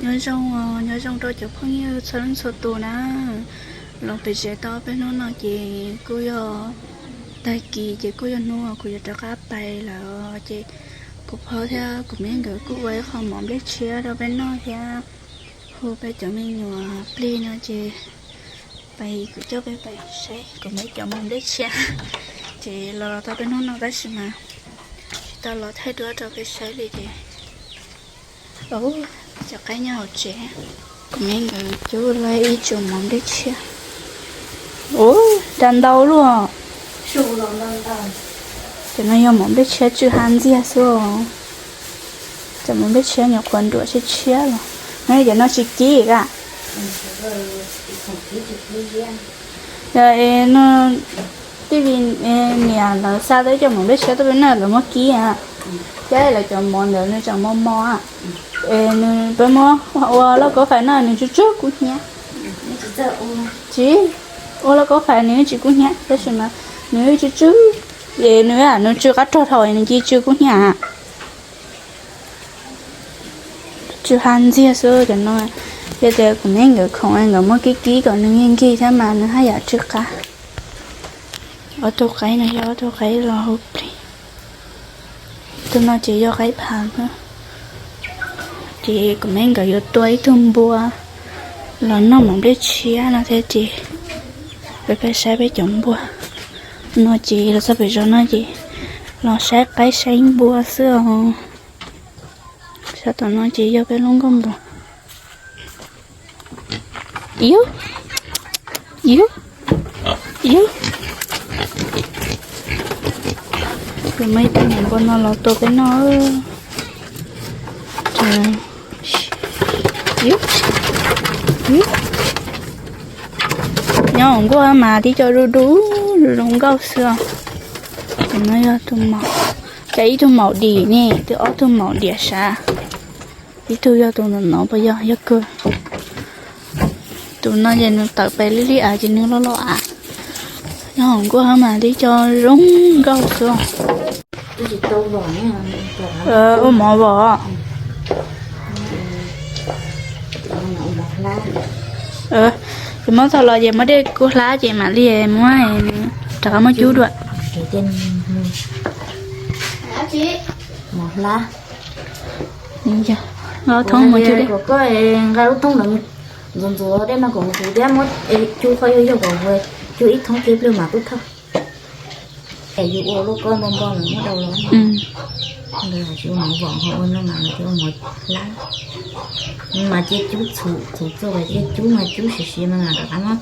Nyob zoo, nyob zoo rau cov phooj ywg txhua leej txhua tus na. Los pem tsev tau peb hnub no ces kuj yog tag kis ces kuj yog hnub kuv yuav rov qab pais lawm ces kuv phob thiab kuv me nkawd kuj ua ib qho mov nplej tshiab rau peb noj thiab hu peb cov me nyuam plig no ces pais kuv coj peb pais saib kuv me cov mov nplej tshiab. Ces los los tau peb hnub no tab sis mas tsis tau los thaij duab rau peb saib li ces cov qaib nyob hauv tsev. Kuv me nkawd cub lawm ib tsu mov nplej tshiab. Ua cas ntau luaj. Cov no yog mov nplej tshiab tsw ha ntxiag xwb. Cov mov nplej tshiab nyuam qhuav nruam tshiab tshiab los no, cov no tsis kib a. Yog no tij li niam lawv xa tau cov mov nplej tshiab tuaj peb noj lawv muab kib a, thiab lawv cov mov ntawd nws tseem mos mos a. Es nws peb muab ua lauj kaub fais noj nws tsw tsw kub hnyiab. Tsis ua lauj kaub fais nws tsis kub hnyiab tab sis mas nws tsw tsw, es nws nws tsw qab rog dhau nws cia tsw kub hnyiab. Tsw ha ntxiag xwb cov no, yog tias kuv me nkawd khoom nkawd muab kib kib kom nws nkig nkig thiab mas nws haj yam tsw qab. Ob tug qaib no yog ob tug qaib los hu plig. Tus no ces yog qaib phav na. Ces kuv me nkawd yuav tua ib tug npua los noj mov nplej tshiab no thiab ces peb pab saib peb cov npua no ces los txog pem zos no ces los saib qaib saib npua xwb os. Sab tom no ces yog peb lub nkauj npua. Iu, iu, iu. Kuv muaj ib tug niam npua no los tua peb noj. Nyob hauv nkuaj mas tib co du du zoo nkauj xwb os. Ces no yog tus maum, ces ib tug maum dim ne, twb ob tug maum diam sav. Ib tug yog tus no no puas yog, yog kawg. Tus no ces nws tawm pem lij lij av ces nws loj loj av. Nyob hauv nkuaj mas tib co zoo nkauj xwb. Ua mov vom. Ces muab txog los ces muab dej kuv hlab ces mam li muab rov qab muab cub dua. Mov hlab. Nqa thoob mus cub dej. Kom koj nqa lub thoob ntawd ntxuav ntxuav dej no kom huv thiab muab cub qhov yog yog kom huv, cub ib thoob thiab pliag mas tub thawj. Es yus ua lub koj npau npau mas muab dau los. Ntawd hais tias ua mov vom ho ua no mas hais tias ua mov hlab. Mas cia cub txhuv txhuv txuj es cia cub mas cub siav siav mas mam rov qab muab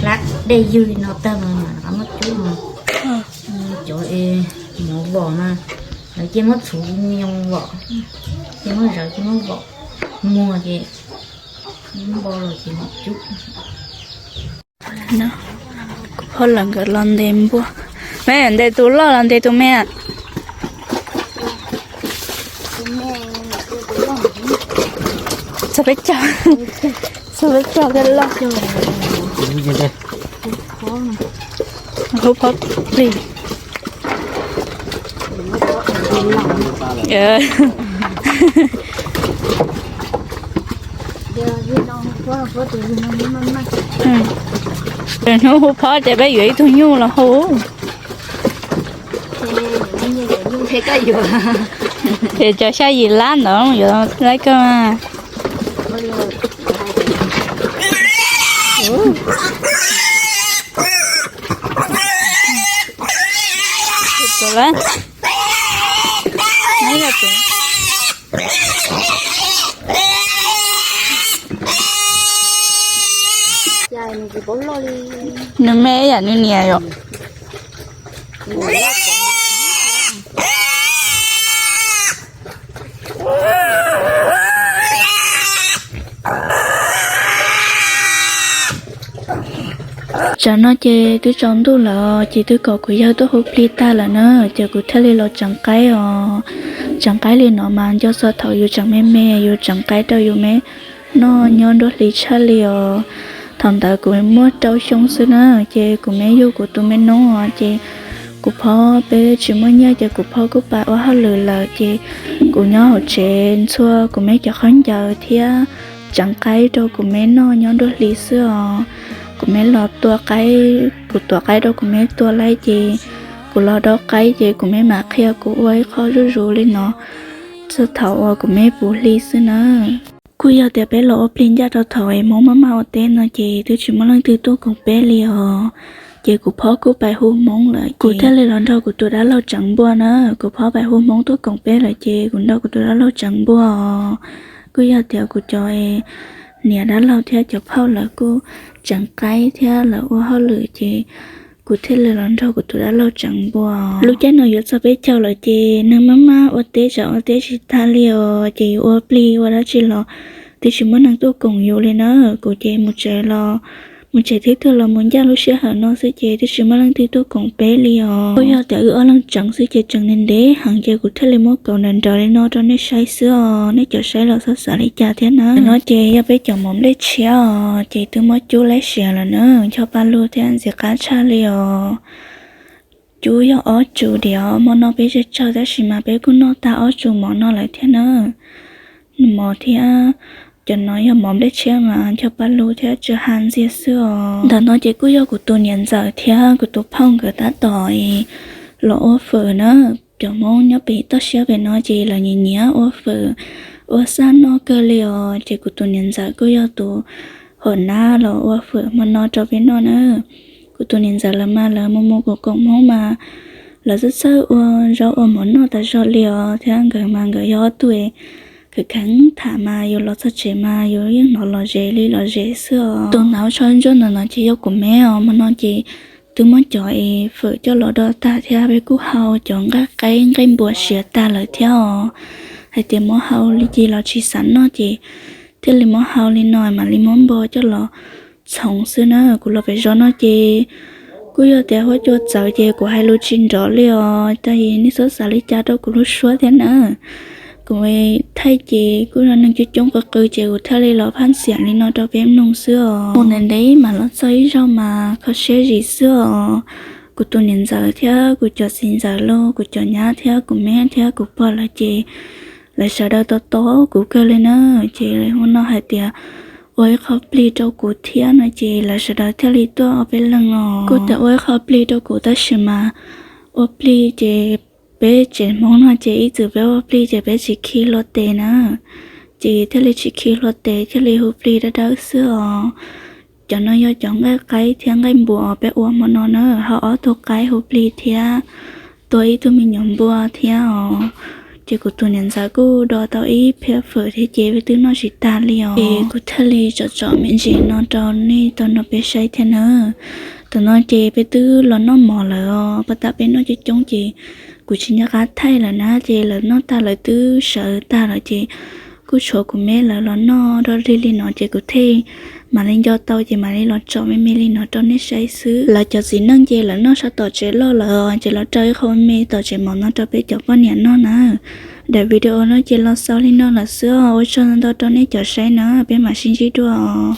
hlab dej ywg li no tag mas mam rov qab muab cub mas. Cov es mov vom mas lawv cia muab txhuv me nyuam vom, cia muab zawv cia muab vom muag ces npau los ces mam cub. Kuv phob lawv nkawd los ntes npua. Me ntes tus loj los ntes tus me? Txog peb caug, txog peb caug thiaj loj. Hu phob plig. Hnub hu phob ces peb yuav ib tug nyuj los hu. Es cov xya yim lab ntawd yuav laib koj mas. Nws me yam nws niam yom. Tsam no ces twb tsaus ntuj lawm ces twb kom kuv yawg tuaj hu plig tag lawm na, ces kuv thiaj li los tseev qaib os. Tseev qaib li no mas nco txog thaum yus tseem me me yus tseev qaib rau yus me noj nyob nruab hlis tshaj li os. Thaum ntawd kuv muaj rau xyoo xwb na, ces kuv me yug kuv tus me noob ces Kuv phob peb tsis muaj nyiaj ces kuv phob kuj pais ua hauj lwm lawm ces kuv nyob hauv tsev ntxhua kuv me cov khaub ncaws thiab tseev qaib rau kuv me noj nyob nruab hli xwb os. Kuv me los tua qaib, kuv tuav qaib rau kuv me tua lawm ces kuv los dob qaib ces kuv me mam qhia kuv ua ib qho zuj zus li no txog thaum uas kuv me puv hli xwb na. Kuj yog tias peb los ua plig ncaj rau thaum es Hmoob maj maj ua teb no ces twb tsis muaj leej twg tuaj koom peb li os. Ces kuv phob kuj pais hu Hmoob lawm, kuv thiaj li los nrog kuv tus dab laug tseev npua na. Kuv phob pais hu Hmoob tuaj koom peb lawm ces kuv nrog kuv tus dab laug tseev npua os. Kuj yog tias kuv cov niam dab laug thiab cov phauj lawv kuj tseev qaib thiab lawv ua hauj lwm ces kuv thiaj li los nrog kuv tus dab laug tseev npua. Lub caij no yuav txog peb caug lawm ces neeg maj maj ua teb tsam ua teb tsis tag li os, ces yus ua plig ua dab tsi los twb tsis muaj neeg tuaj koom yus li na. Kuv ces mus tsev los, mus tsev twb tuag los mus ncaj lub sij hawm no xwb ces twb tsis muaj leej twg tuaj koom peb li os. Kuj yog tias wb ob leeg tseev xwb ces tseem ntev ntev heev ces kuv thiaj li muab kaus nrawm nrawm li no rau nej saib xwb os, nej cov saib los txhob xav li cas thiab na. No ces yog peb cov mov nplej tshiab os, ces twb muab cub lab siav lawm na, ncho paj lug thiab ntxim qab tshaj li os. Cub yog ob tsum diam, hmo no peb tsawg tsawg tab sis mas peb kuj noj tag ob tsum mov no lawm thiab na. Mov thiab cov no yog mov nplej tshiab mas ncho paj lug thiab tsw ha ntxiag xwb os. Ntawm no ces kuj yog kuv tus niam ntxawm thiab kuv tus phauj nkawd tab tom los ua fawm na. Cov Hmoob nyob pem toj siab pem no ces lawv nyiam nyiam ua fawm, ua xab noj kawg li os. Ces kuv tus niam ntxawm kuj yog tus hom nab los ua fawm hmo no rau peb noj na. Kuv tus niam ntxawm lawv mas lawv mus mus koom koom Hmoob mas lawv txawj txawj ua zaub ua mov noj tas zog li os, thiab nkawd mas nkawd yog ob tug es kheev kheev tham mas yus los txog tsev mas yus yeej hnov lom zem li lom zem xwb os. Tus hnav tsho ntsuab ntawm no ces yog kuv me os, hmo no ces twb muab cov es fawm coj los do tag thiab peb kuj hau cov nqaij qaib nqaij npua siav tag lawm thiab os. Hais tias muab hau li ces los tsis xav noj ces thiaj li muab hau li no mam li muab npo coj los txhoov xwb na. Kuv los pem zos no ces kuj yog tias huab cua txawv ces kuv hais lus tsis nrov li os, tab sis nej txhob xav li cas rau kuv lub suab thiab na. Kuv thaij ces kuj yog neeg coob coob qw qw ces kuv thiaj li los phaj xiam li no rau peb mloog xwb os. Mus ntev ntev mas los txog ib zaug mas kho siab zim xwb os. Kuv tus niam ntxawm thiab kuv cov txiv ntxawm los kuv cov nyab thiab kuv me thiab kuv pog lawv ces lawv sawv daws tos tos kuv kawg li na. Ces hmo no hais tias ua ib qho plig rau kuv thiab no ces lawv sawv daws thiaj li tuaj ob peb leeg os. Kuj tias ua ib qho plig rau kuv tab sis mas ua plig ces peb tsev Hmoob no ces ib txwm peb ua plig ces peb tsis khi hlua tes na. Ces thiaj li tsis khi hlua tes thiaj li hu plig dawb dawb xwb os. Cov no yog cov nqaij qaib thiab nqaij npua peb ua hmo no na, hau ob tug qaib hu plig thiab tua ib tug me nyuam npua thiab os. Ces kuv tus niam ntxawm kuj do tau ib phiab fawm thiab ces peb twb noj tsis tag li os. Ces kuv thiaj li tsom tsom me ntsis no rau nej tau nrog peb saib thiab na. Tam no ces peb twb los noj mov lawm os, pas tas peb noj coob coob ces kuv tsis nco qab thaij lawm na, ces lawv noj tag lawv twb sawv tag lawm ces kuj tshuav kuv me lawv los noj dog dig li no ces kuv thiaj mam li nco tau ces mam li los tsom me me li no rau nej saib xwb. Lawv cov txiv neej ces lawv noj sab tom tsev loj lawm ces lawv rau ib qho me tom tsev mov no rau peb cov poj niam noj na. Daim video no ces los xaus li no lawm xwb os, ua tsaug ntau ntau rau nej cov saib na, peb mam sib ntsib dua os.